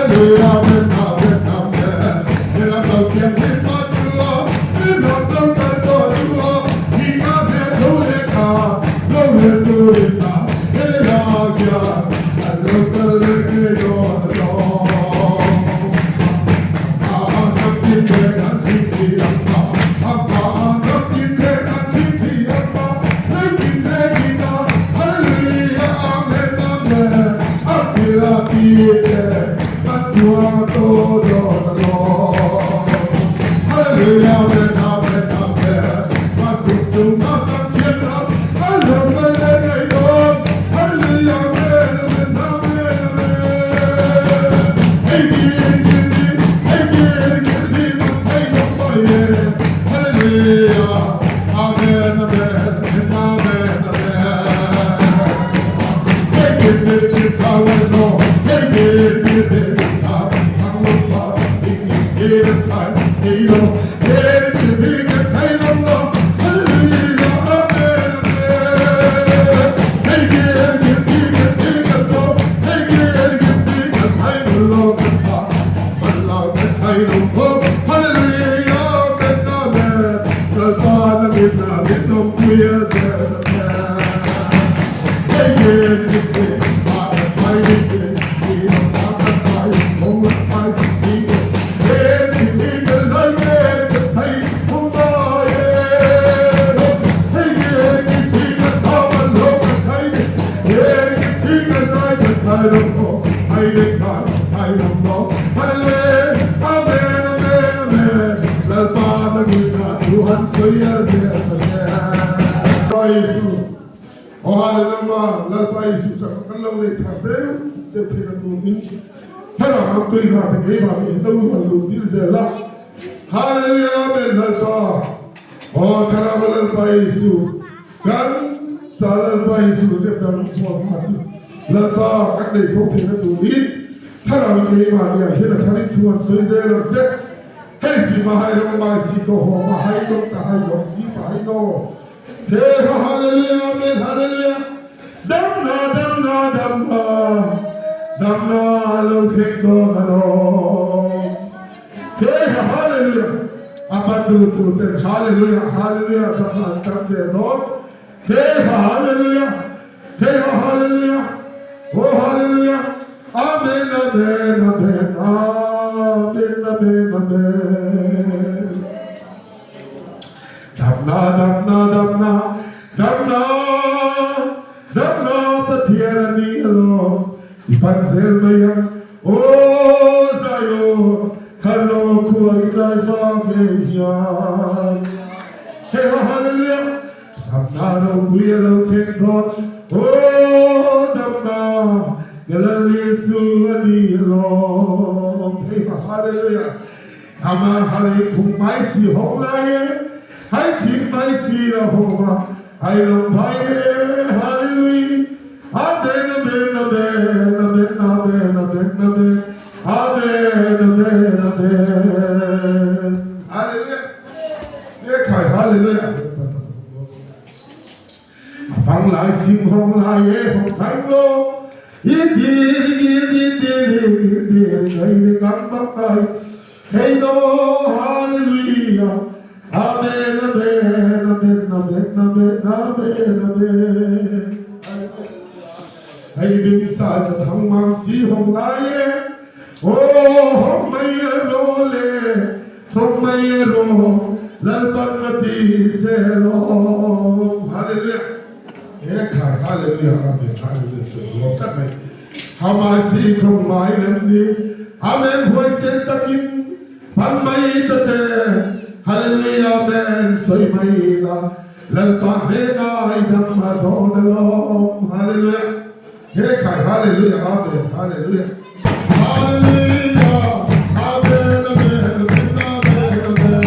Hallelujah Amen Amen Amen Beram no thianghlim a chua Beram no kal tawh chua Hi ka hne tho leh ka Rorel turin na Helaiah hian an lo kal leh ngei dawn a lawm. A hnam tin reng an thi thi ang a, a hma a hnam tin reng an thi thi ang a, lei tin reng in a, Hallelujah Amen Amen, a thil a ti te an puang a tawh dawn a lawm. Hallelujah Amen Amen Amen, van chung chung a kan thian a, a lo kal leh ngei dawn, Hallelujah Amen Amen Amen Amen. Hei dir gil di, hei dir gil di man chai lawm mai e, Hallelujah Amen Amen Amen Amen. Hei dir dir gil chau an lo, hei dir dir dir ta man chang lawm ma, ding ding dir an khai ei lo, dir gil di kan chai lawm lo, Hallelujah Amen Amen. Hei dir gil di kan chi kan lo, hei dir gil di kan thai lo kan cha, man lo kan chai lo ho, Hallelujah Amen Amen. Lalpa na min na min awm pui a zel a che. Hei dir gil di ma kan chai ding e, ni awm na kan chai hong lak mai zing ding e, dir gil di kan lai ge kan chai hong mai e. Hei dir gil di kan tha man lo kan chai ding, dir gil di kan lai kan chai lo ho, ai ding thai thai lo ho. Hallelujah Amen Amen Amen. Lalpa na min na thu han sawi a zel ta che. Lalpa Isu, Aw hallelujah, Lalpa Isu chak kan lo nei thar deuh deuh theihna turin thlarau lam tui hna te keimah nih lo han luh tir zel a. Hallelujah Amen Lalpa, Aw thlarau a Lalpa Isu kan sa Lalpa Isu rep dan rawng pawh hna chu Lalpa kan nei fo theihna turin thlarau in keimah nih ah hian a tharin thu han sawi zel ang che. Hei si ma hai rong mai si ko ho ma hai dong ta hai dong si pa hai no. He ha hallelujah amen hallelujah dam na dam na dam na dam na lo thleng dawn alawm. He ha hallelujah a pan du tu ten hallelujah hallelujah dam na an chang zel dawn. He ha hallelujah he ha hallelujah oh hallelujah amen amen amen amen amen amen. Damna damna damna damna damna Pathian a ni alawm i pan zel mai ang aw Zion Hello khua i tlai hma ngei hian Hey ho hallelujah Damna ropui a lo thleng dawn aw damna Galal Jesu a ni alawm Hey ho hallelujah Amah hari khum mai si hong lai e, hai thing mai si la ho ma, hai long phai ne, Hallelujah. Amen, amen, amen, amen, amen, amen, amen, amen, amen, amen. Hallelujah. E khai hallelujah. A bang lai sim hong lai e hong thai lo i di di di di di di di di ngai ni ngang bang ai hey no hallelujah amen amen amen amen amen amen amen hei bing sai ka thang mang si hong lai e oh hong mai e ro le Thawk mai e rawh Lalpan a ti che lawm Hallelujah He khai Hallelujah Amen Hallelujah sawi nuam tlat mai Hamasi khawp mai lem ni Amen huaisen takin pan mai ta che Hallelujah Amen sawi mai la Lalpa hnena i dam a dawn alawm Hallelujah He khai Hallelujah Amen Hallelujah Hallelujah Amen Amen Amen Amen Amen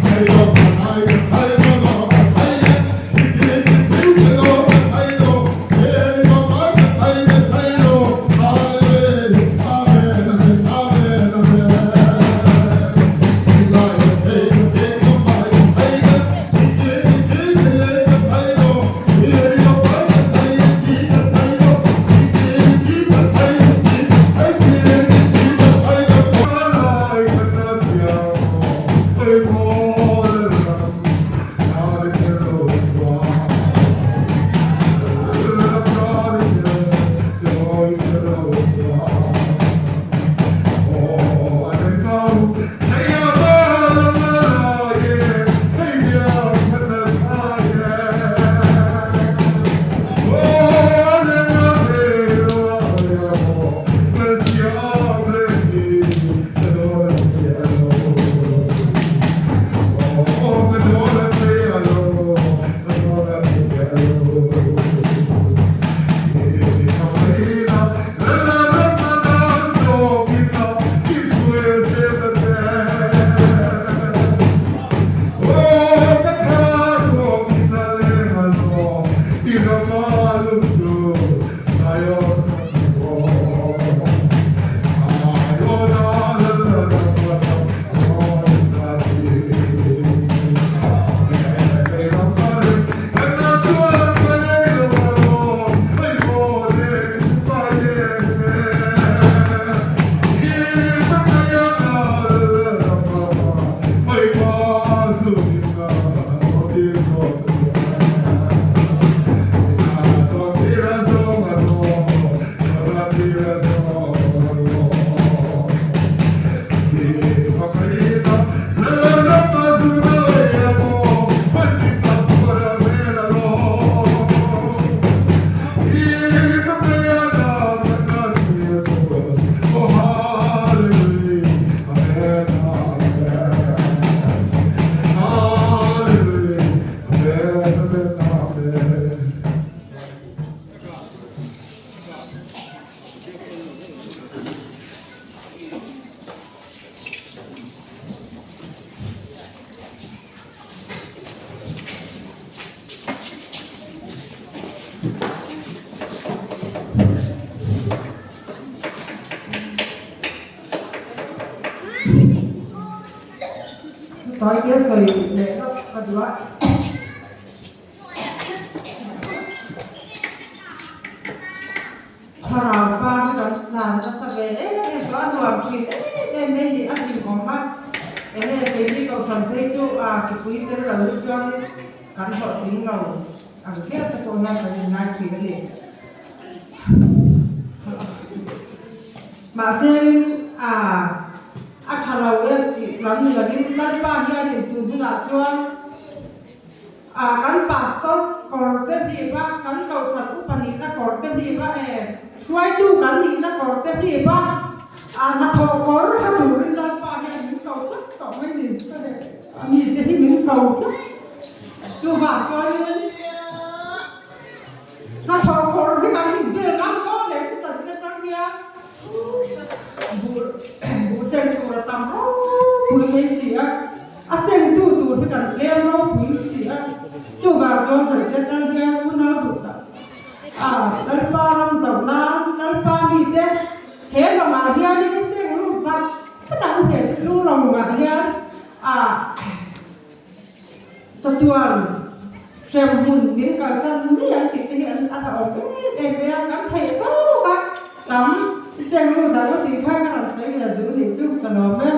Hei lo ka thai ka thai lo lo ka thai e i chi ki chi ka lo ka thai lo he ri ba ba ka thai ka thai lo Hallelujah Amen Amen Amen Amen Chi lai ka thei ka thei ka mai ka thai ka i ki ki ki ki le ka thai lo Tawitea sawi leh lawk ka duh a. Thlarau pa hi kan tlan nasa ve em em tawh a, nuam thin em em mai ni a hlimawm a. Enge keini kohhran phei chu a kipui tel lo hi chuanin kan hlawhtling lo ang hial te pawh hian kan inngai thin a ni. Mahsein a a tha lo e tih lam ni lovin Lalpa hianin tun hunah chuan A kan pastor kawr te hlip a, kan kohhran upa nihna kawr te hlip a, e hruaitu kan nihna kawr te hlip a, a hnathawh kawr ha turin Lalpa hian min ko tlat tawh mai ni ka leh a mite hi min ko tlat. Chuvang chuanin hnathawh kawr hi kan inbel ngam dawn leh chu zan atang hian buh buh seng tur a tam ropui mai si a. A sengtu tur hi kan tlem ropui si a, chuvang chuan zan atang hian unau duh tak a Lalpa ram zoh nan Lalpa mite he lawngah hianin i seng lut zat zat ang he thuthlung lawngah hian a chatuan hremhmun min kalsan mai ang tih te hi an a ta awm em em mai a, kan theih tawk a tam i seng lut ang tih kha ka rawn sawi ve duh nih chu ka lawm e.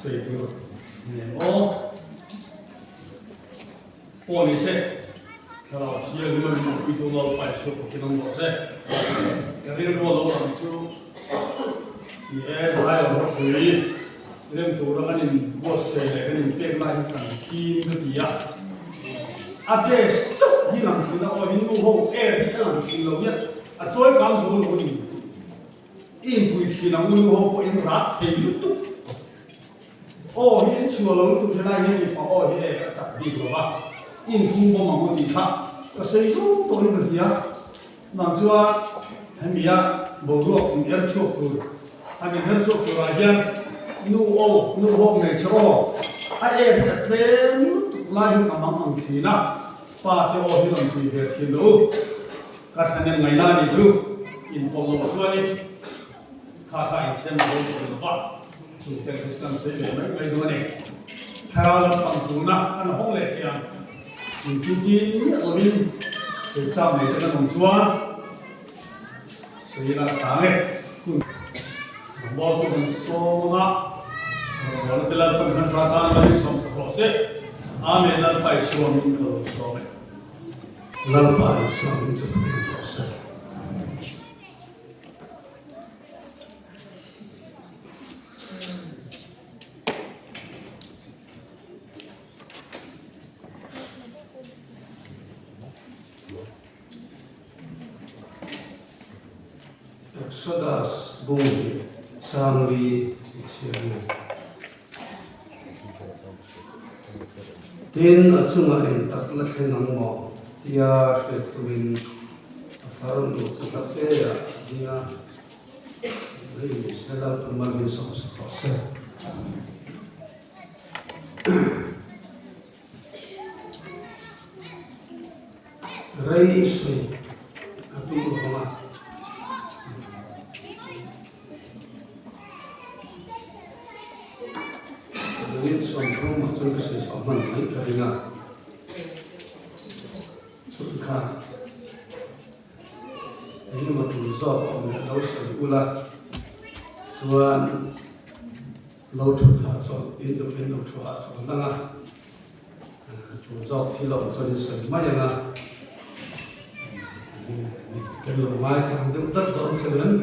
Sawi tur nen aw pawh ni se thlarau thianghlim a min awmpuitu Lalpa Isua fakin awm rawh se. Ka rilru a lo lang chu ni e Zion ropui rem tura kan inbuatsaih leh kan inpek lai hi kan tim ka ti a. A case chauh hi lang thin a, aw hi nu ho air hi a lang thin lo hian a chawi kang zo lo a ni. I inpui thin ang u nu ho pawh in rat thei lutuk. Aw hi in chhuah lo lutuk helai hian mipa aw hi e a chak bik lo va, i inphung bawm ang u tih kha ka sawi zo tawhin ka hria. Nang chuan hemia boruak in er chhuak tur, han in her chhuak turah hian nu aw, nu ho hmeichhe aw, a er hi a tlem lutuk lai hi ka mang ang thin a, pa te aw hi rawn pui ve thin rawh u. Ka thahnem ngaihna a nih chu inpawlh loh chuanin kha kha insiam a dawn thin lo va, chung te Kristian sawi ve mai mai duh a ni. Thlarau lampang turna kan hawng leh thei ang. Inti miah lovin sawi chak nei te kan awm chuan sawi la chang e. Hun rawngbawltu kan sawm anga rawngbawlna te Lalpan khan sa tan Lal i sawm sak rawh se. Amen Lalpa Isua min ka lo sawm e. Lalpa Isua min chu fak rawh se. Exodus bung hi changli chhiar a ni. Tin, a chungah eng tak la thleng ang maw? tia hriat tumin a farnu chu hla fe ah a ding a, Ri ni se Lalpa mal min sawm sak rawh se. Rei sawi ka tum lo vang a. Minute 30 ah chuan ka sawi chhuah hman mai ka ring a. Chhun kha engemaw tul zawk a awm leh lo sawi ula chuan lo thu thah chawlh in duh in lo thu ah chawlh ang a. Tul zawk thil a awm chuan in sawi mai ang a. Kan lo ngaichang deuh dat dawn che em?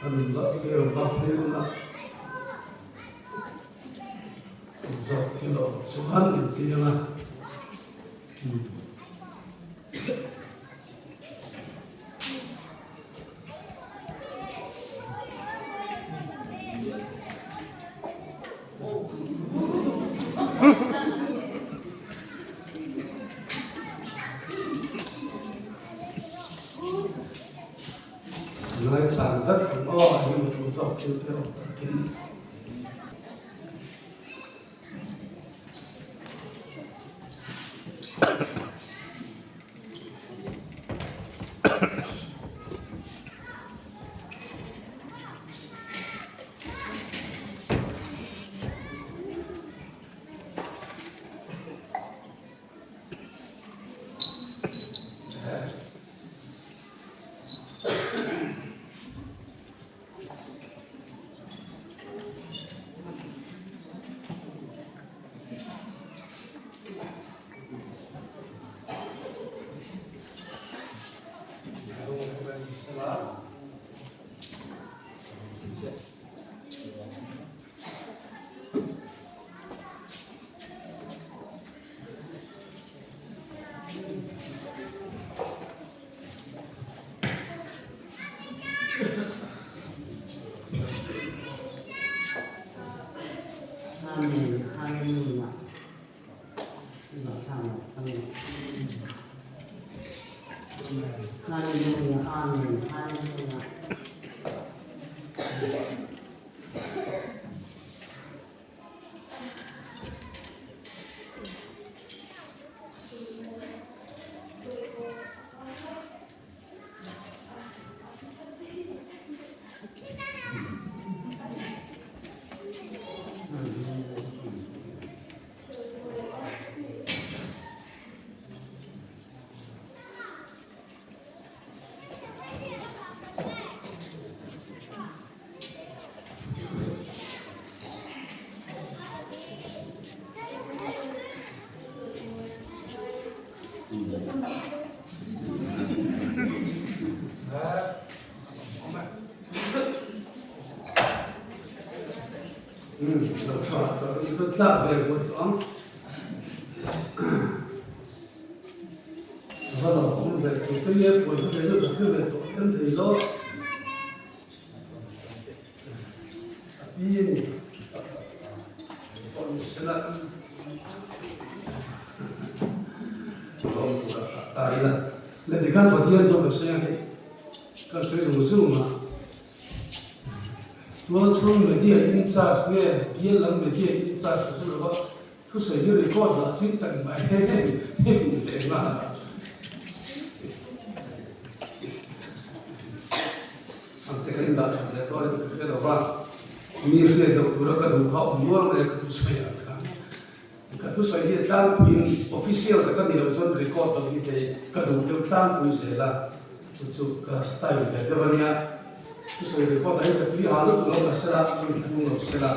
A nun lah hi rawn bak phei hun a. Tul zawk thil a awm chuan in ti ang a. Ngaichang dat ang aw, engemaw tul zawk thil te awm takin. Amen Hallelujah Hallelujah Amen Hallelujah Lo tha chuan in chu tlak ve vut tawh ang. Va lo awm ve tur te nge puan kha ve chu ka hre ve tawh em thei lo. A pi ni pawh ni sela lawm tur a ta ila le tikhan Pathian chu ka sawi ang hei ka sawi zung zung a tual chhung media in charge nge bial lam media in charge ka hre lo a thusawi hi record lah chu tak mai em em leh nghal a. Ang te ka indah tha zel dawn em ka hre lo va, mi hriat loh tura ka duh kha awm nual mai a ka thusawi ah khan. Ka thusawi hi a tlangpuiin official taka ni lo chuan record lo hi kei ka duh deuh tlangpui zel a, chu chu ka style ve deuh a nia. Thusawi record ah hian ka tui ha lutuk lo ka sela, ka inthlahrung lo sela,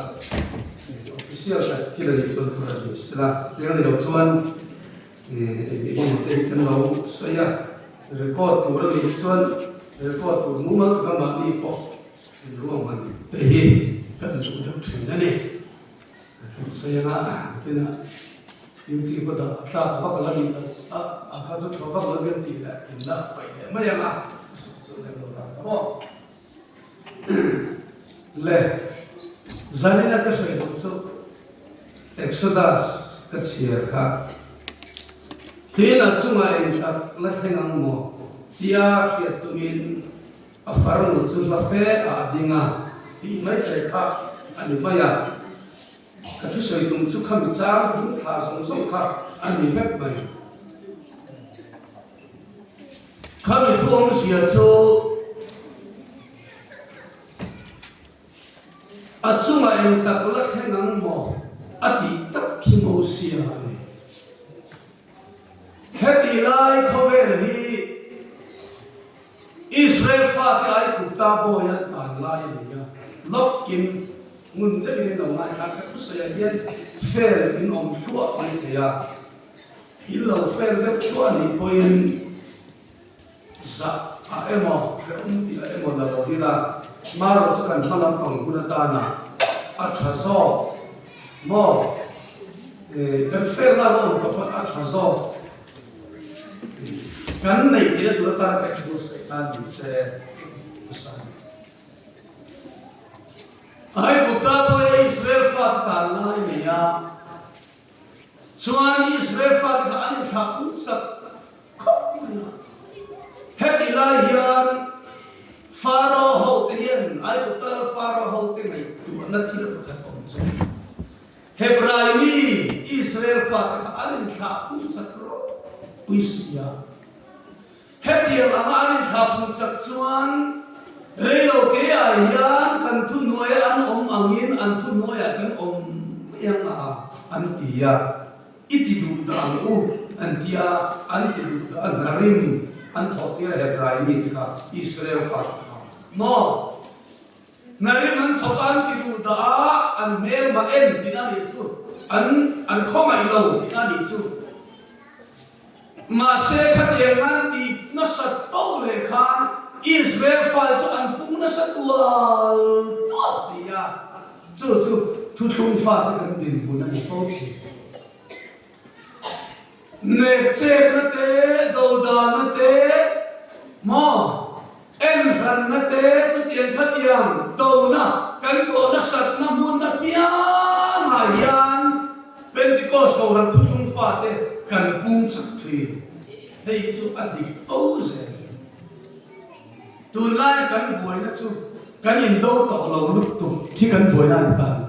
official tak thil a nih chuan thur a ni sela, chutiang a ni lo chuan Eng emaw te hi kan lo sawi a, record tur a nih hi chuan record tur mumal taka mahni pawh inruahman te hi kan duh deuh thin a ni. Kan sawi anga nakinah YouTube a dah a tlak vak la nih loh a, a kha chu tha vak lo kan tih leh in la paih leh mai ang a, chu lem lo tak ta maw. Le, zanina ka sawi duh chu Exodus ka chhiar kha tina chungah eng tak la thleng ang maw tia hriat tumin a farnu chu hla fe ah a ding a tih mai te kha a ni mai a. Ka thusawi tum chu khami chang bung thla zawng zawng kha a ni vek mai. Khami thu awmzia chu a chungah eng tak la thleng ang maw a tih tak khi Mosia a ni. Heti lai khawvel hi Israel fate Aigupta bawi an tan lai a ni a, lawkin ngun deuhin in lo ngaithla a, ka thusawiah hian fel in awm hluah mai thei a, in lo fel deuh hluah a nih pawhin zah ah emaw hrehawm tih ah emaw la lo ila, marawh chu kan hma lampang hun atana a tha zawk maw? Kan felna lo awm tawh pawn a tha zawk. Kan neih theihna tur atana ka inbuatsaih nan ni se hmasa a ni. Aigupta pawh Israel fate tan lai a nei a, chuan Israel fate kha an inthlah pung chak khawp mai a. Heti lai hian Pharaoh hote hian Aigupta lal Pharaoh hote ngaihtuahna thil pakhat awm chu Hebrai mi Israel fate kha an inthlah pung chak ropui si a. Hetiang anga an inthlah pung chak chuan reilo keah hian kan thuhnuaia an awm angin an thuhnuaiah kan awm mai ang a an ti a. I ti duh dah ang u an ti a, an ti duh dah a hnarim an thawh tir a Hebrai mite kha Israel fate kha maw? Hnarim an thawk a, an ti duh dah a, an hmelma en tihna a nih chu, an an khawngaih lo tihna a nih chu. Mahse khatiang an ti nasat poh leh khan Israel fai chu an pung nasa tual tual si a, chu chu thuthlung fate kan dinhmun a ni fo thin. Nek chepna te, dodalna te, maw, enhranna te, chutiang khatiang dona kan tawh nasatna hmun apiangah hian Pentecost Kohhran thuthlung fate kan pung chak thin. Hei chu a dik fo zel. Tunlaia kan buaina chu kan indo tawh lo lutuk khi kan buaina a ni ta a ni.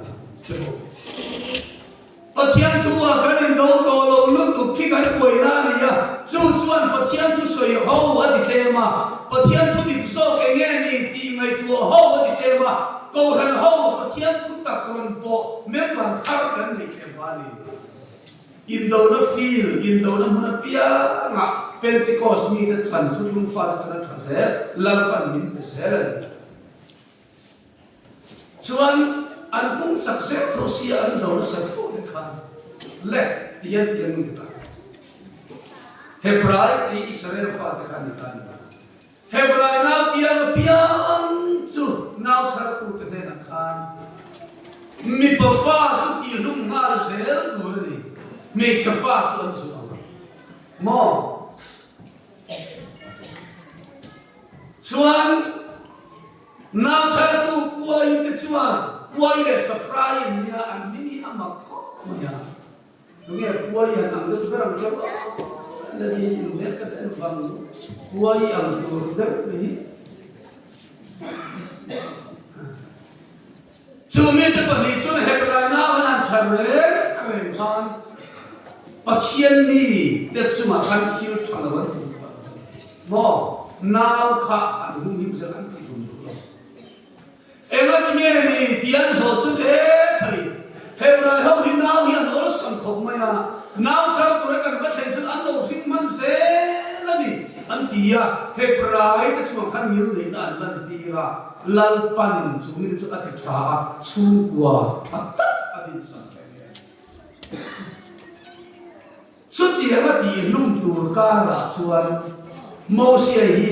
Pathian thu ah kan indo tawh lo lutuk khi kan buaina a ni a, chu chuan Pathian thu sawi ho a ti tlem a, Pathian thu dik zawk eng nge ni tih ngaihtuah ho a ti tlem a, Kohhran ho Pathian thu tak rawn pawh member thar kan nei tlem pah a ni. Indona field, indona hmun apiangah Pentecost mite chan thuthlung fate chan a tha zel, Lalpan min pe zel a ni. Chuan an pung chak zel tho sia an do nasa tho leh khan le ti hian ti an ni ta. Hebrai ka ti Israel fate kha ni ta ni. Hebrai nau piang a piang chu nau chhartu te hnenah khan mipa fa chu tih hlum nghal zel tur a ni. Hmeichhe fa chu an zuah ang maw? Chuan Nauchhartu Puai te chuan Puai leh Safrai an nia, an hming hi a mak khawp mai a. Tunge Puai han ang deuh ber ang cheu a, la ni in hmel ka en vang Puai ang tur deuh hi. Chu mite pahnih chuan Hebrai nau an han chhar reng reng khan Pathian mi te chungah khan thil tha lo an ti duh tak a ni. Maw? Nau kha an hum him zel an ti hlum duh lo. Engati nge ni tih an zawh chu e phei. Hebrai ho hi nau hi an awlsam khawp mai a, nau chhar tura kan va thlen chuan an lo hring hman zel a ni an ti a, Hebrai te chungah khan mil neihna an lantir a. Lalpan chu mite chu a ti tha a, chhungkua tha tak a dinsan leh nen. Chutiang a tihhlum tur karah chuan Mosia hi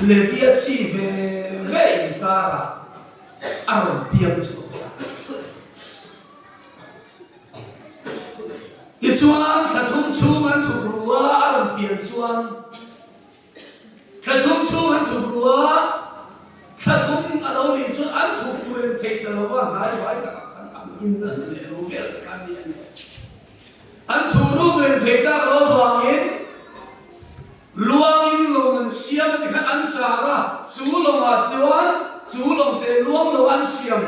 Levia chi ve ve inkarah a rawn piang chhuak ta. Tichuan, thla thum chhung an thuk ru a, a rawn pian chuan, Thla thum chhung an thup ru a, thla thum a lo nih chuan an thup reng theih ta lo va, hnai vai takah khan an in lan leh lo vel ta khan ni a ni. An thup ruk reng theih tak lo avangin luangin lawng an siam a ti khan an char a, chu lawngah chuan chu lawng te luang lo an siam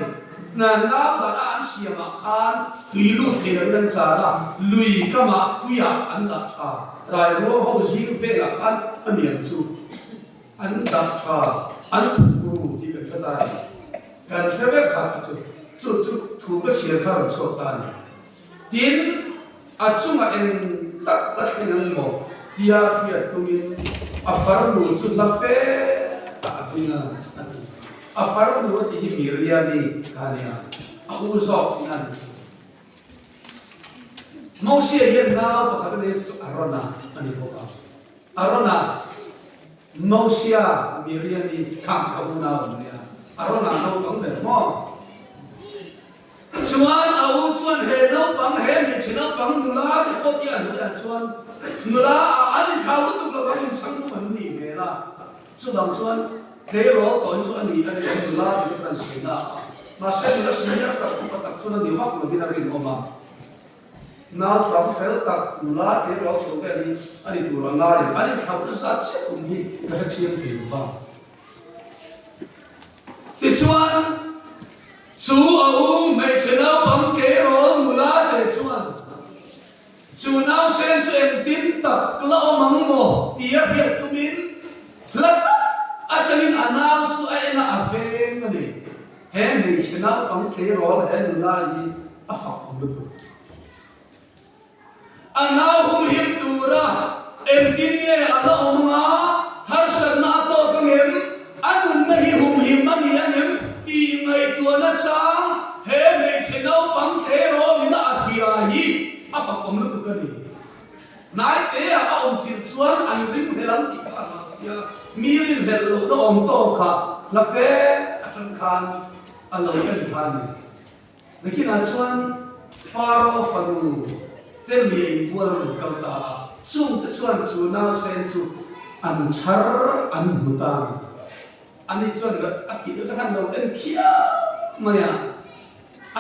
nau dan a an siamah khan tui lut thei loin an char a, lui kamah tuiah an dah tha. Rai ruang ho zing velah khan a niang chu. An dah tha, an thukru tih kan hre ta a ni. Kan hre vek kha kha chu, chu chu thu ka chhiar kha a rawn chhuak ta a ni. Tin, a chungah eng tak la thleng ang maw tia hriat tumin a farnu chu hla fe tak a ding a, a ti. A farnu a tih hi Miriami kha a nia, a u zawk tihna a ni chu. Mosia hian nau pakhat a nei chu Arona a ni bawk a. Arona, Mosia, Miriami khang kha unau an nia. Arona naupang ber maw? Chuan a u chuan he naupang, he hmeichhe naupang nula te pawh tih an hmuh chuan nula ah an inthlau lutuk lo vang inchhang lung an nih hmel a. Chuvang chuan tleirawl tawh hi chu a ni a rinawm nula tih te kan sawi na a, mahse nula senior tak upa tak chuan a ni vak lovin a rinawm a. Naupang fel tak nula tleirawl chho vel hi a ni tur a ngai ang, an inthlauh nasa chiah kum hi ka hrechiang thei lo va. Tichuan, chu a u hmeichhe naupang tleirawl nula te chuan Chu nausen chu engtin tak la awm ang maw ti a hriat tumin hla tak atangin a nau chu a en a, a veng a ni. He hmeichhe naupang tleirawl he nula hi a fak awm lutuk. A nau humhim tura engtin nge a la awm anga, harsatna a tawk angem, a nunna hi humhim a ni angem tih ngaihtuahna chang he hmeichhe naupang tleirawl ina a hria hi a fakawm lutuk a ni. Hnaite ah a awm chilh chuan an ringhlel ang tih kha a hlau sia, mi rinhlelh lohna awm tawk ah hla fe atang khan a lo en thla a ni. Nakinah chuan Faro fanu te lui a inbual a rawn kal ta a, chungte chuan chu nausen chu an chhar an hmu ta a ni. Ani chuan a tih atang khan lo en khiau mai a,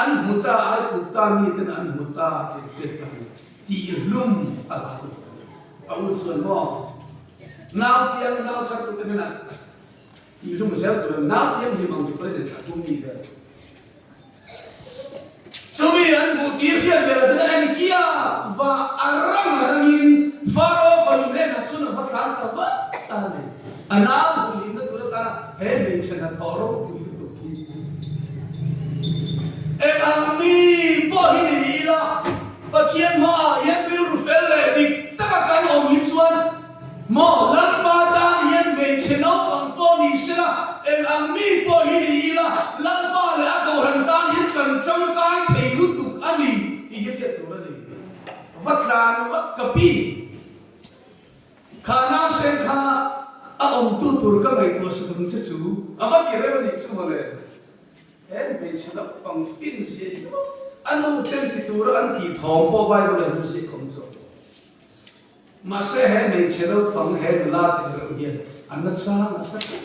an hmu ta a, ai kut ta miten an hmu ta tih hriat ka ni, tih hlum a la lutuk a ni. A u chuan maw nau piang nau chhar tute hnenah tih hlum zel tur a nau piang hlim ang tih pawh in thlah tum mi ber. Chumi an hmuh tir hriat ve chuan a en kiak va a rang a rangin Faro fanu hnenah chuan a va thlan ta vat ta a ni. A nau humhimna tur atana he hmeichhe hnathawh ropui lutuk hi eng ang mi pawh hi ni ila Pathian hmaah hian rilru fel leh dik taka kan awm hi chuan Maw Lalpa tan hian hmeichhe naupang pawh ni sela, eng ang mi pawh hi ni ila, Lalpa leh a kohhran tan hian kan tangkai thei lutuk a ni tih hi hriat tur a ni. Va tlan vat ka pi. Kha nausen kha a awmtu tur ka ngaihtuah sak ang che chu a va ti rem a nih chu mawle. He hmeichhe naupang fin zia hi a nu tlem ti tura an tih thawm pawh Bible ah hian ziak awm zawk. Mahse he hmeichhe naupang he nula te erawh hian an la chang a hla tlat.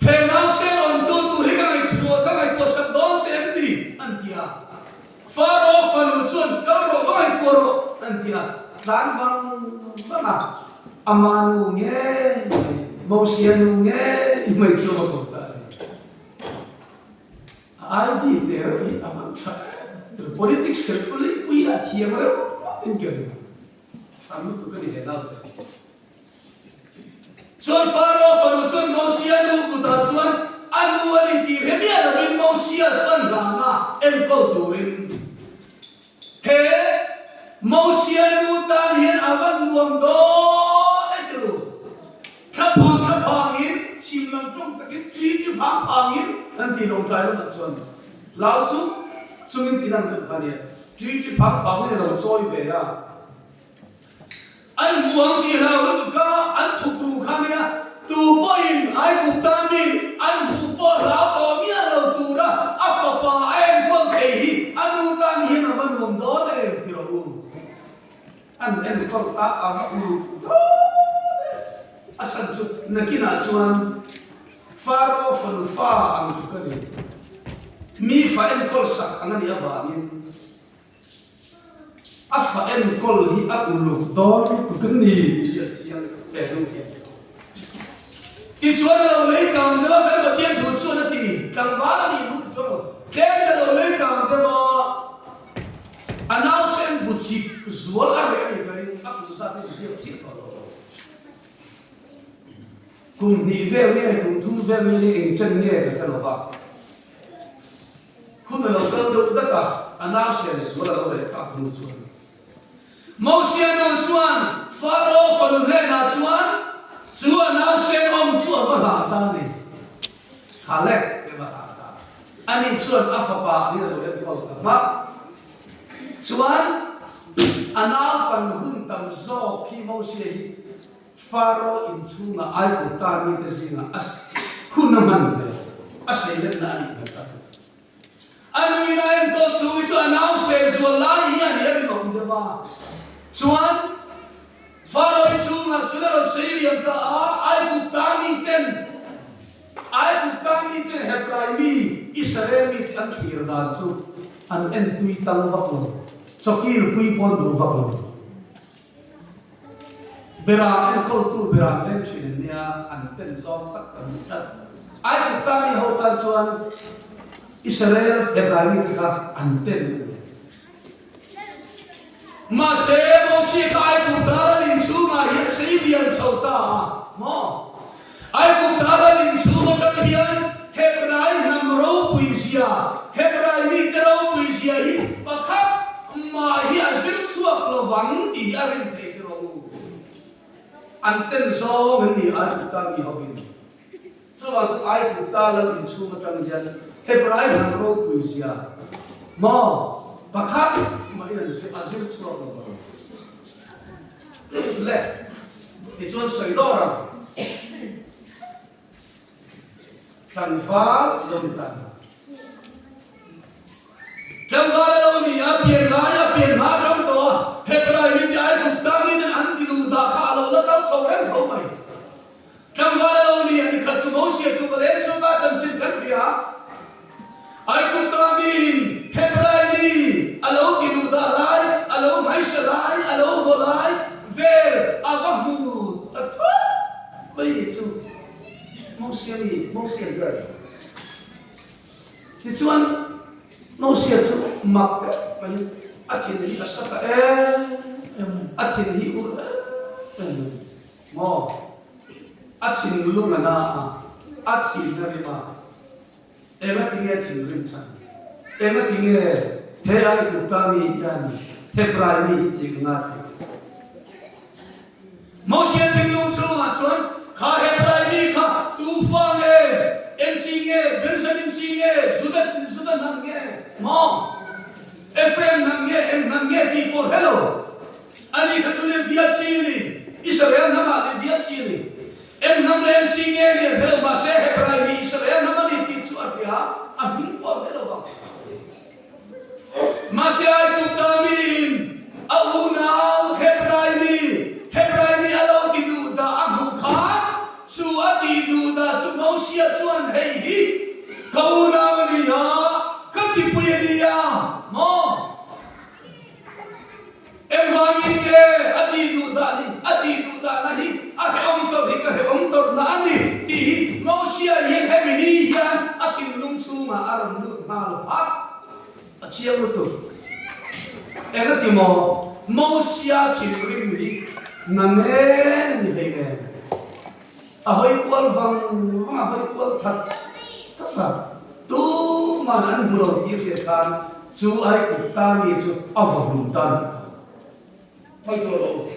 He nausen awmtu tur hi ka ngaihchhuah ka ngaihtuah sak dawn che em ni? an ti a. Faro fanu chuan kal rawh va ngaihtuah rawh an ti a. Tlan vang vang a, ama nu ngei mai, Mosia nu ngei mai chu a va ko ta a ni. A ID te reuh hi a van tha em em. Politics kher pui lah thiam reuh in ka ring. Tha lutuk a ni he naute. Chuan Faro fanu chuan Mosia nu kutah chuan a nu a ni tih hre miah lovin Mosia chuan hlana enkawl turin he Mosia nu tan hian a van nuam dawn e ti ru. Thla phang thla phangin chhim lam tawng takin tli tli phang phangin an tih lawngtlai lamah chuan hlau chung chungin ti dang deuh kha nia tli tli phang phangin a lo chawi ve a. An hmu ang tih hlau lutuk a an thuk ru kha nia tu pawhin Aigupta mi an hmuh pawh hlau tawh miah lo tura a fapa a enkawl thei hi a nu tan hian a va nuam dawn em ti rawh u. An enkawl ta a va uluk dawn e. A chhan chu nakinah chuan Faro fanu fa ang tluk a ni. Mi fa enkawl sak ang a nih avangin a fa enkawl hi a uluk dawn lutuk a ni tih hi a chiang he hnu hian. Tichuan lo lei kang deuh a kan Pathian thu chuan a ti, tlangval a nih hnu tichuan lo tlem te lo lei kang deuh a, A nausen bu chip zual a reh a ni ka ring, a kum zat in ziak chiah tawh lo. Kum hnih vel nge kum thum vel nge ni eng chen nge ka hre lo va. Hun a lo kal deuh dat a, a nausen sual a lo reh tak hnu chuan. Mosia nu chuan Faro fanu hnenah chuan chu a nausen awm chu a va hlan ta a ni. Khalek te va hlan ta. Ani chuan a fapa angin a lo enkawl ta hmak. Chuan a naupan hun tam zawk hi Mosia hi Faro inchhunga Aigupta mite zingah a hun a hman hmel, a seilenna a nih hmel tak. A nuin a enkawl chhung hi chu a nau sel zual lai hi a nih a rinawm deuh a. Chuan Faro inchhungah chuan a rawn sei liam ta a, Aigupta miten Aigupta miten Hebrai mi, Israel mite an thlir dan chu an entui tang vak lo, chawkil pui pawn duh vak lo. Beram enkawltu beram veng thin an nia, an ten zawng tak an ni tlat. Aigupta mi ho tan chuan Israel Hebrai mite kha an ten a ni. Mahse, Mosia kha Aigupta lal inchhungah hian sei lian chho ta a maw? Aigupta lal inchhung atang hian Hebrai hnam ropui zia, Hebrai mite ropui zia hi pakhat mah hi a zir chhuak lo vang tih hi a rin theih tir rawh u. An ten zawng an ni Aigupta mi hovin. Chuvang chu Aigupta lal inchhung atang hian Hebrai hnam ropui zia maw pakhat mahin an a zir chhuak lo vang. Le, tichuan sawi dawr ang. Tlangval lo ni ta. Tlangval a lo ni a, pian lai a, pian hma tang tawh a, Hebrai mite Aigupta miten an ti duh dah kha a lo la kal chho reng tho mai. Tlangval a lo ni a, nikhat chu Mosia chu ka leng chhuak a, chanchin kan hria. Aigupta miin Hebrai mi a lo ti duh dah lai, a lo hmaisa lai, a lo vaw lai vel a va hmu ta thut mai ni chu Mosia mi, Mosia hian. Tichuan Mosia chu mak deuh maiin a thin hi a sa ta em em mai, a thin hi ur em em mai. Maw? A thinlung a na a, a thin a rim a. Engati nge thinrim chhan? Engati nge he Aigupta mi hian Hebrai mi hi tih ka ngai thei? Mosia thinlung chhungah chuan kha Hebrai mi kha tufa nge, eng chi nge, Benjamin chi nge, Juda Juda hnam nge maw? Ephraim hnam nge, eng hnam nge tih pawh hre lo. Ani kha chu Levia chi a ni, Israel hnamah Levia chi a ni. Eng hnam leh eng chi nge ni a hre lo, mahse Hebrai mi Israel hnam a ni tih chu a hria, a hming pawh a hre lo vang. Mahse Aigupta miin a unau Hebrai mi, Hebrai mi a lo ti duh dah a hmuh khan, chu a tih duh dah chu Mosia chuan hei hi ka unau a ni a, ka chipui a ni a, maw? Engvangin nge a tih duh dah ni? A tih duh dahna hi a hrehawm tawrh hi ka hrehawm tawrhna a ni tih hi Mosia hian hemi ni hian a thinlung chhungah a rawn lut nghal phah. A chiang lutuk. Engati maw Mosia thinrim hi na nen a ni hlei nen. A hawi kual vang vang a hawi kual that that a, tuman an hmu lo tih hriat khan chu Aigupta mi chu a va hlum ta nih kha. Hawi kual rawh u.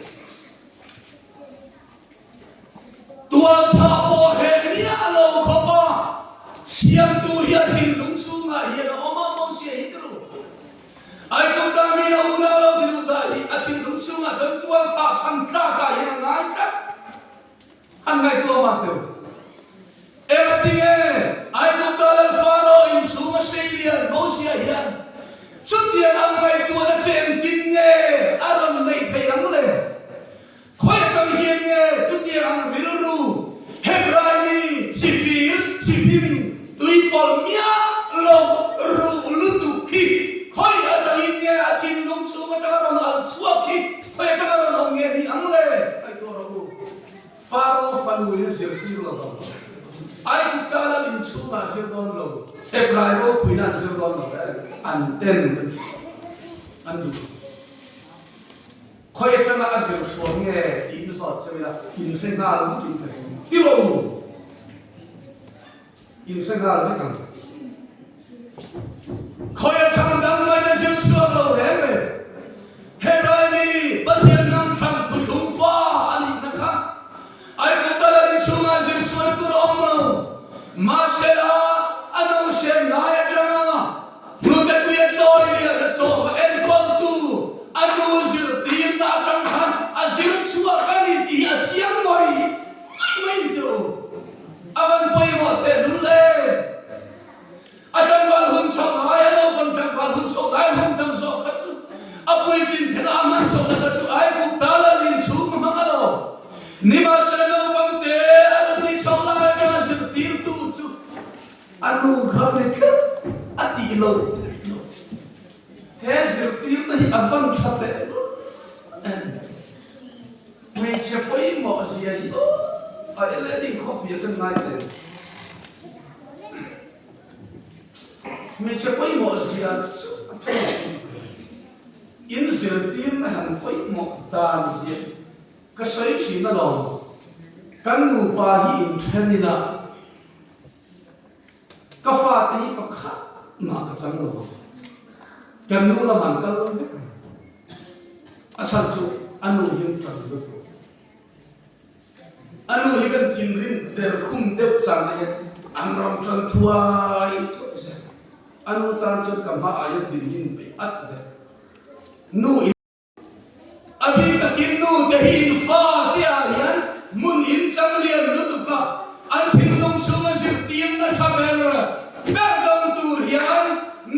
Tualthah pawh hreh miah lo khawp a, Siamtu hi a thinlung chhungah hian a awm a, Mosia hi ti ru. Aigupta mi a unau lo ti duh dah hi a thinlung chhungah chuan tualthah chhan tlakah hian a ngai tlat. An ngaihtuah mah teuh. Engati nge Aigupta lal Faro inchhung a sei lian Mosia hian chutiang ang ngaihtuahna chu engtin nge a rawn neih theih ang le? Khawi atang hian nge chutiang ang rilru Hebrai mi chipir chipin tuipawlh miah lo ruh lutuk hi khawi atangin nge a thinlung chhung atanga rawn al chhuak hi Khawi atanga rawn awm nge ni ang le? Ngaihtuah rawh u. Faro fanu in a zirtir lo vang. Aigupta lal inchhungah a zir dawn lo. Hebrai ropuina an zir dawn lo e. An ten an duh. Khawi atanga a zir chhuah nge tiin zawt cheu ila, in hre nghal vut in ka ring. Ti rawh u. In hre nghal vek ang. Khawi atang dang mai na zir chhuak lo reng reng. Hebrai mi Pathian hnam thlang thuthlung fa a nihna kha Aigupta lal inchhungah zir chhuahna tur a awm lo. Mahsela a nausen lai atanga hnute tui a chawi lian a chawm a enkawltu a nu zirtirna atang khan a zir chhuak a ni tih hi a chiang mai mai mai ni tilo. A van pawimawh tehlul em! A tlangval hun chhoh lai, a naupang tlangval hun chhoh lai hun tam zawk kha chu a puitlin thena a hman chhohna kha chu Aigupta lal inchhung a hmang a lo. Nimahsela naupang te a rawn nih chhoh lai atanga zirtirtu chu a nu kha ni tlat a tih lo theih lo. He zirtirna hi a van tha tehlul em! Hmeichhe pawimawh zia hi aw a ele ding khawp hi a kan ngai tel. Hmeichhe pawimawh zia chu a thu in zirtirna han pawimawh dan zia ka sawi thin alawm. Kan nupa hi inthen ila ka fate hi pakhat mah ka chang lo vang. Kan nu lam an kal vek ang. A chhan chu a nu hi tan lutuk. A nu hi kan thinrim der khum deuh chang te hian an rawn tan thuai thuai zel. A nu tan chuan ka hma ah hian din hin peih at vek. Nu in. A bik takin nu te hi in fa te ah hian hmun in chang lian lutuk a, an thinlung chhunga zirtirna tha ber ber dawng tur hian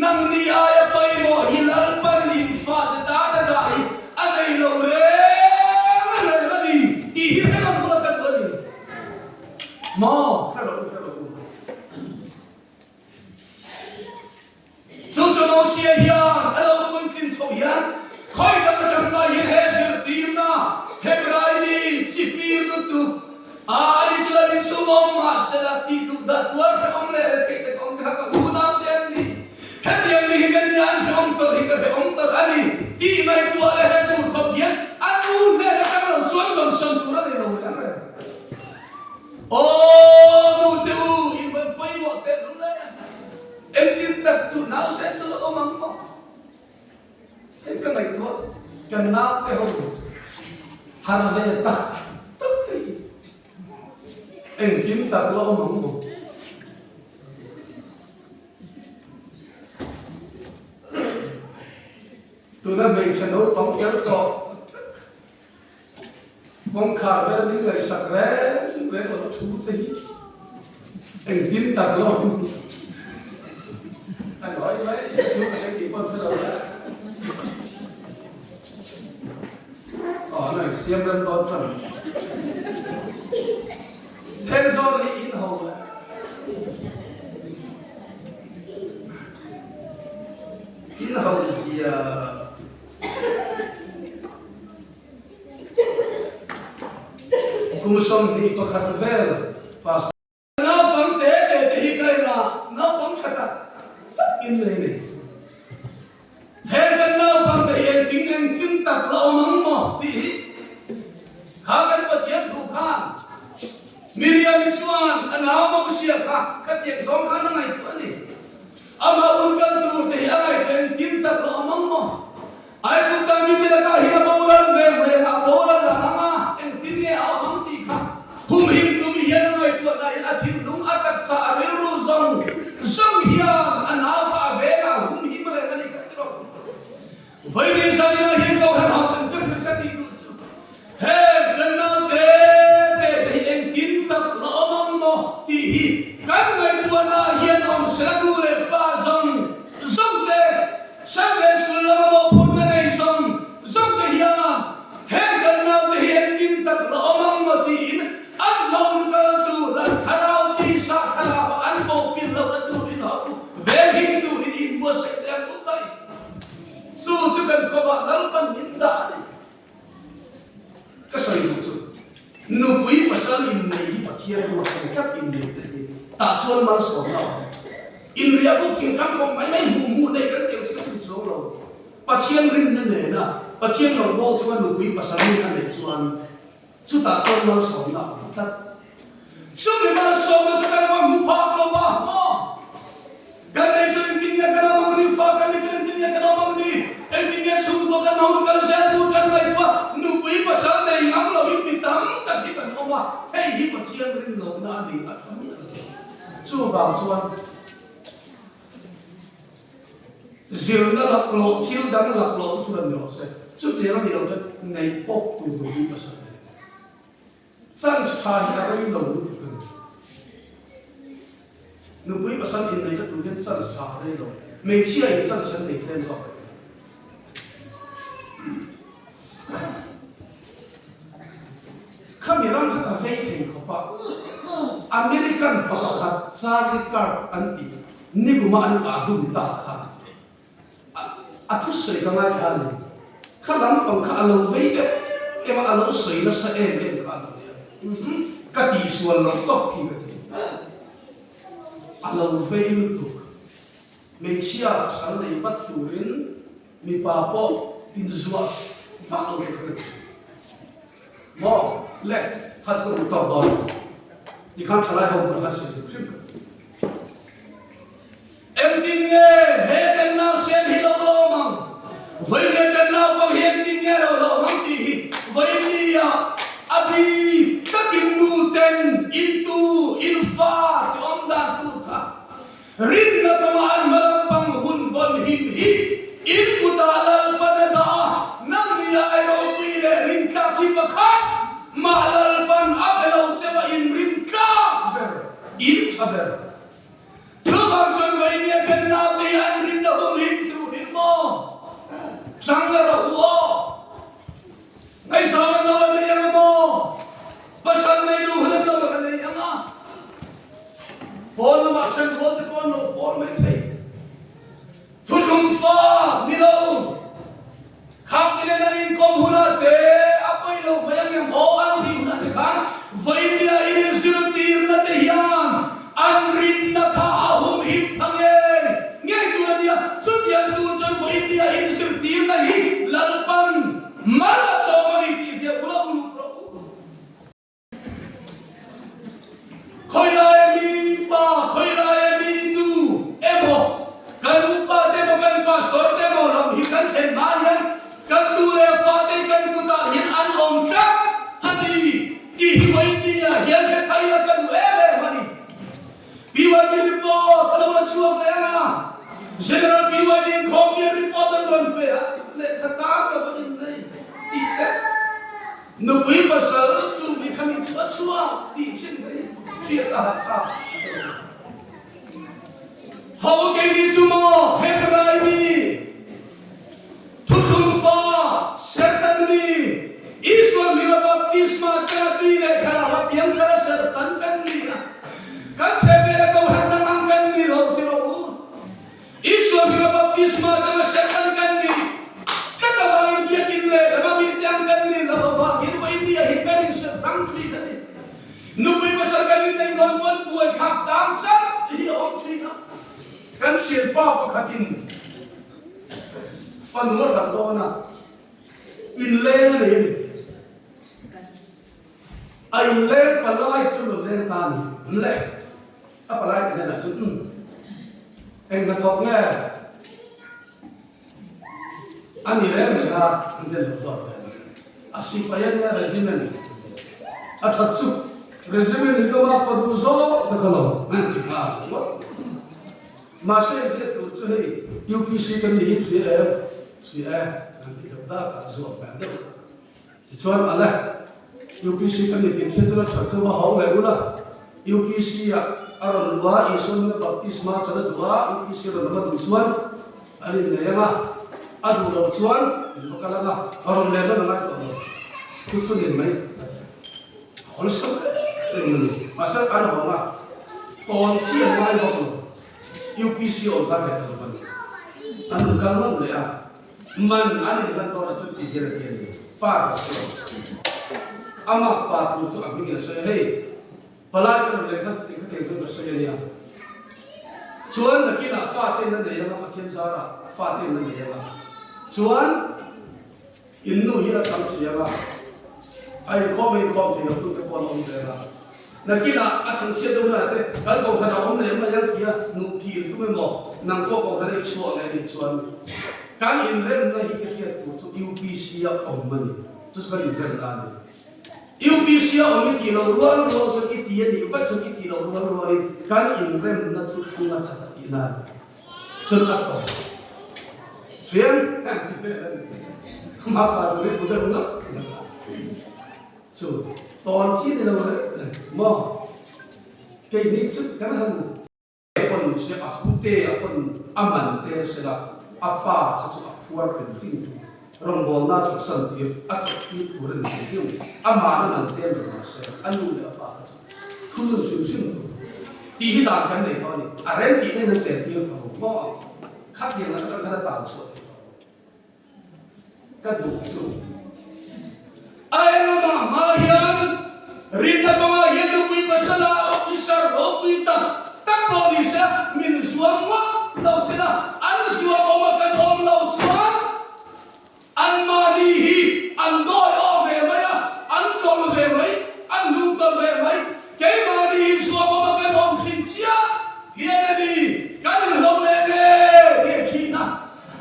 Nangni aia pawimawh hi Lalpan in fate tan a dah hi a nei lo reng reng a ni tih hi hre lo bula ka duh a ni maw? Hre lo u, hre lo u. Chu chu Mosia hian a lo puitlin chhoh hian khawi dang atang mai hian he zirtirna Hebrai mi chi fir lutuk A ani chu lal inchhung awm mahsela tih duh dah tuar hrehawm leh retheih tak awm te kha ka unau te an ni. Hetiang mi hi ka nia an hrehawm tawrh hi ka hrehawm tawrh a ni tih ngaihtuah leh hre tur khawp hian a nu hnen atang lo chuan dawmsawn tur a nei lo reng reng. Aw nu te u in van pawimawh teh lul e. Engtin tak chu nausen chu la awm ang maw? Hei ka ngaihtuah kan naute ho har ve tak tak te hi engkim tak la awm ang maw? Tuna hmeichhe naupang fel tawh tak kawngkhar ber min ngaihsak reng reng lo thu te hi engtin tak lo a nawi mai chu ka sawi tih pawh hre lo la aw an rawn siam rem dawn tan Thenzawl hi in ho la in ho zia chu Kum 21 vel pastor. Naupang te te te hi ka en a, naupang tha tak tak in nei ni. Heng kan naupang te hi engtin engtin tak la awm ang maw tih hi kha kan Pathian thu khan Miriam-i chuan a nau Mosia kha khatiang zawng khan a ngaihtuah a ni. Amah hun kal tur te hi a ngaihtuah engtin tak la awm ang maw? Aigupta mite lakah hian a boral ve reng a, a boral ang ang a, engtin nge a awm ang tih kha humhim tum hian a ngaihtuah dahin a thinlung, a taksa, a rilru zawng zawng hian a nau kha a veng a, a humhim reng a ni kha tiraw. Vawiin zaninah hian Kohhran ho kan tir hmel ka tih duh chu heng kan nau te te te hi engtin tak la awm ang maw tih hi kan ngaihtuahna hian awm sela nu leh pa zawng zawng te Sunday School lama mawhphurhna nei zawng zawng te hian heng kan naute hi engtin tak la awm ang maw tiin an hmaun kal tur an thlarau tisa thlarau ah an bawhpilh lohna turin ho venghim turin inbuatsaih te ang u khai. Chu chu kan kawmah Lalpan min dah a ni. Ka sawi duh chu nupui pasal inneih hi Pathian ruat ang tlat inneih te hi tah chuan malsawmna a awm. Inriah bawk thing kan fawm mai mai hmuh hmuh nei kan teuh chu ka chhun chuang lo. Pathian rinna nena Pathian rawngbâwl chunga nupui pasal rin a neih chuan chutah chuan malsawmna a awm tlat. Chumi malsawmna chu kan va hmu phak lo va. kan hun kal zel tur kan ngaihtuah nupui pasal nei ngam loin mi tam tak hi kan awm a, hei hi Pathian rin lohna a ni a tha miah lo. Chuvang chuan zirna laklawh thil dang laklawh chu thil an ni rawh se, chutiang a nih loh chuan neih pawp tur nupui pasal nei. Chance tha hi a rei lo lutuk a ni. Nupui pasal inneih na tur hian chance tha a rei lo. Hmeichhia in chance an nei tlem zawk reng a. Khami ram kha ka vei thei khawp a, American pa pakhat Charlie Kirk an tih nikuma an kah hlum ta kha A thusawi ka ngaithla a ni. Kha lampang kha a lo vei em em a, a lo sawi nasa em em kha a lo nia. Ka tihsual lo tawp hi ka ti. A lo vei lutuk. Hmeichhia pasal nei vat turin mipa pawh inzuah vak lo te kha ka ti thin. Maw le, kha chu ka duh tawk dawn. Tikhan thalai ho bulah khan sawi hrim hrim ka ti. Engtin nge he kan nausen hi lo lawm ang? Vawiin kan naupang hi engtin nge lo lawm ang tih hi vawiin nia a bik takin nu ten intu, infa ti awm dan tur kha rinna kawnga an hma lampang hun vawn him hi in kutah Lalpan a dah a, nang ni ai ropui leh rintlak hi pakhat mah Lalpan a pe lo cheu a in rintlak ber, in tha ber. Chuvang chuan Vainia kan naute hi an rinna humhim turin maw chang a rawh u aw? Ngaihzam an lo la nei ang a maw? Pasal nei duh hun an lo la nei ang a? Pawn lamah then rual te pawh an lo pawn mai thei. Thuthlung fa ni lo khang inen an inkawm hunah te a pawi lo mai ang em aw an tih hunah te khan Vawinia in inzirtirna te hian an rinna kha a humhim pha ngei ngei tur a nia. Chutiang tur chuan Vawinia inzirtirna hi Lalpan mal a sawm a ni tih hriat bula uluk rawh u. Khawi laia mi pa, khawi laia mi nu emaw, kan upa te emaw, kan pastor te emaw lam hi kan thlen hma hian kan tu leh fate kan kutah hian an awm tlat a ni tih hi vawiin hian hre thar ila ka duh em em a ni. PYD report a lo la chhuak leh ang a, General PYD inkhawmia report an rawn pe a, lehkha tan lo a innei tih te, nupui pasal chu mi kha mi chu a chhuak tih thin mai hriat a hahthlak a ti lo. Ho keini chu maw Hebrai mi, Thuthlung fa, Satan mi, Isua hminga baptisma chana tui leh thlarau a piang thar a serhtan kan ni a, kan chhehvela kohhran dang ang kan ni lo ti rawh u. Isua hminga baptisma chana serhtan kan ni tlat avangin biakin leh lama mite ang kan ni lo avangin India hi kan inserhhrang thin a ni. Nupui pasal kan inneih dawn pawn buaithlak tan chauh hi a awm thin a. Kan thianpa pakhatin Fanu a hralh dawn a, inleng a nei a ni. A inleng palai chu rawn leng ta a ni. Le, a palai te hnenah chuan, Umm, eng hnathawk nge a ni reng reng a, an den lo zawk ve mai. A sipai a nia, regiment a that chu, regiment in ka mah pa duh zawk ta ka lo, an ti nghal ngawt mai. Mahse hriat tur chu hei UPC kan ni hi hria em? Hria e, kan ti deuh dak a, zuam hmel deuh kha. Tichuan ale, UPC kan ni tih hriat chuan a that chu va hawng leh ula, UPC ah a rawn luh a, Isua nuna baptisma chan a duh a, UPC a rawn awm a duh chuan an innei ang a, a duh loh chuan in va kal ang a, a rawn let dawn a ngai tawh lo, chu chu nin mai a ti. A awlsam em em a ni. Mahse an hawng a, tawn chi an ngai bawk lo. UPC awm kha nghet ta lo a ni. An rawn kal ngawt leh a, man an inhlan dawn a chu ti hian a ti a ni. Pa ber chuan amah pa tur chu a hmingin a sawi a, hei palai te rawn leh khan chutiang khatiang chuan ka sawi a nia. Chuan nakinah fa ten a nei ang a, Pathian zarah fa ten a nei ang a. Chuan In nu hi a chhang chiang a, a inkhawm a inkhawm thei lo tu te pawh an awm zel a. Nakinah a chhangchhiat deuh hunah te kan kohhran a awm leh mai ang tia nuh kir tum emaw nang pawh kohhran i chhuah leh anih chuan kan inremna hi i hriat tur chu UPC a awm a ni. Chu chu kan inremna a ni. UPC a awm i tih loh rual rual chuan i ti a nih vaih chuan i tih loh rual rualin kan inremna thu thlung a chat a tihna a ni. Chuan a tawp. Hriam an ti vel a ni. Mapa tur hi bu deuh ngawt ngawt a. Chu tawn chi ni lo reng reng maw? Keini chu kan han pawn se a phute a pawn a man tel sela a pa kha chu a phuar hrim hrim tur rawngbawlna chawhsan tir a chawh tir tur a ni hrim hrim amahna man tel lo mah se a nu leh a pa kha chu thunun hrim hrim tur tih hi dan kan nei tawh a ni a rem tih nen an tel tir tho maw khatiang atang khan a tan chhuah thei tawh. Ka duh chu. A engama hma hian rinna kawngah hian nupui pasala officer ropui tak tak pawh ni se min zuam ngawt lo se la, an zuam awm a kan awm lo chuan anmahni hi an dawi aw ve mai a, an tawlh ve mai, an hnungtawlh ve mai. Keimahni hi zuam awm a kan awm thin chiah hian a ni, kan inhlawh leh nge nge thin a.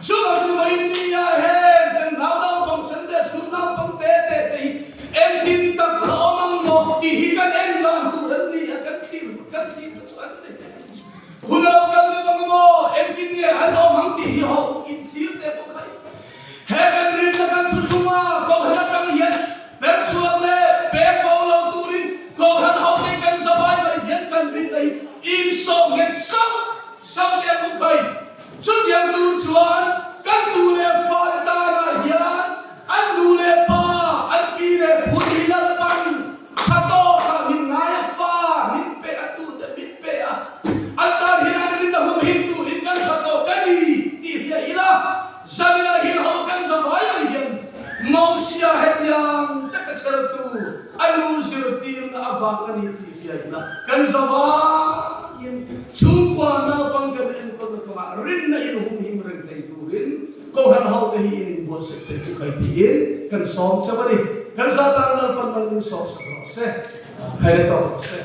Chuvang chu India heng kan nau naupang Sunday school naupang te te te hi engtin tak la awm ang maw tih hi kan en dan tur an ni a, kan thlir kan thlir te chu an ni. Hun a lo kal deuh ang maw engtin nge an awm ang tih hi ho in thlir te pawh kha he kan rinna kan thuthlung a Kohhran atang hian perchhuak leh pek bo lo turin Kohhran ho te kan zavai mai hian kan rinna hi insawm nghet sauh sauh te pawh kha i Chutiang tur chuan kan nu leh fate tanah hian an nu leh pa, an pi leh pu te hi Lalpan tha tawkah min ngai a, fa min pe a, tute min pe a, an tan hian an rinna hum him turin kan tha tawk a ni tih hria ila, Zanina hin ho kan za mai mai hian Mosia hetiang taka chhertu a nu zirtirna avang a ni tih hria ila kan za vaiin chhungkua naupang kan enkawlna kawngah rinna in humhim reng thei turin Kohhran hote hi in inbuatsaih thei tuk hai tiin kan sawm cheu a ni. Kan za tan Lalpan man min sawmsak rawh se, khaile tawk rawh se.